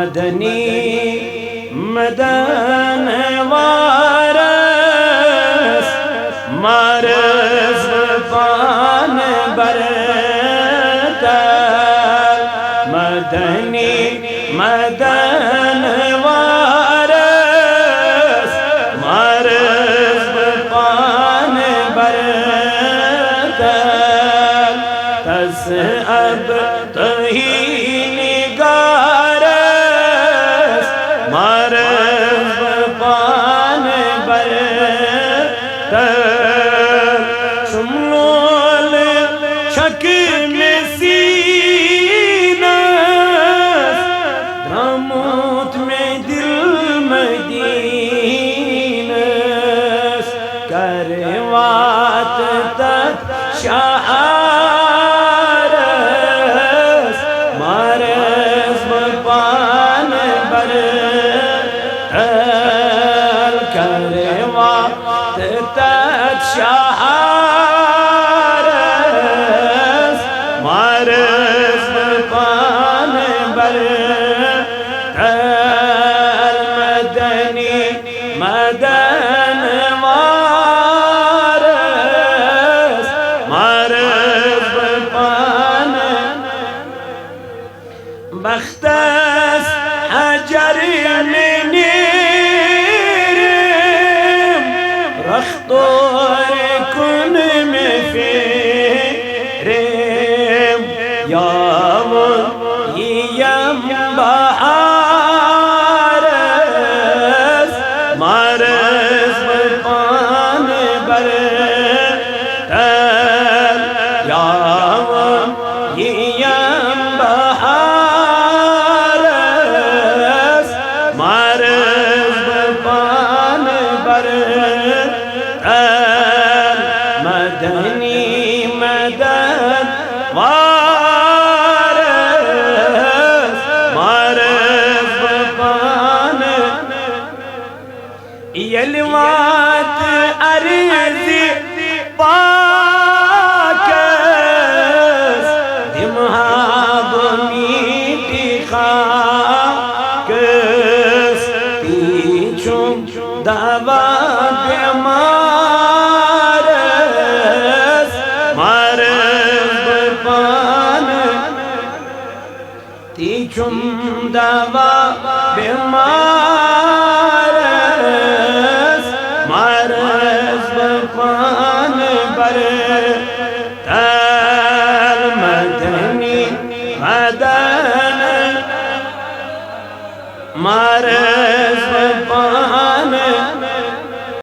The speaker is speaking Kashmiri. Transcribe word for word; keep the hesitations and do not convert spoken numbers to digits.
مدنی مدن وارس، مرز پان برتل۔ مدنی مدن وارس، مرز پان برتل۔ تس اب تہی نگارس، مرز پان برتل۔ شملول شک میں سینس، دراموت میں دل مدینس۔ کروات تت شہارس، مرز پان برتل۔ کروات تت شہارس، مرز پان برتل۔ مدنی مدن وارس، مرز پان۔ بختس حجر میں نیرم، رختور کن میں پھیرم۔ یاون ییم بہارس، مرز پان برتل۔ یاون ییم بہارس، مرز پان برتل۔ مدنی مدن وارس، مرز پان۔ ییٚلہِ واتہٕ عرضِ پاکس، دِمہٕ ہا بہٕ میٖٹھِ خاکس۔ تی چھُم دوا بٮ۪مارس، مرض بہٕ پانہٕ۔ تی چھُم دوا بٮ۪مارس، مرض بہٕ پانہٕ برتل۔ مدنی مدن، مرض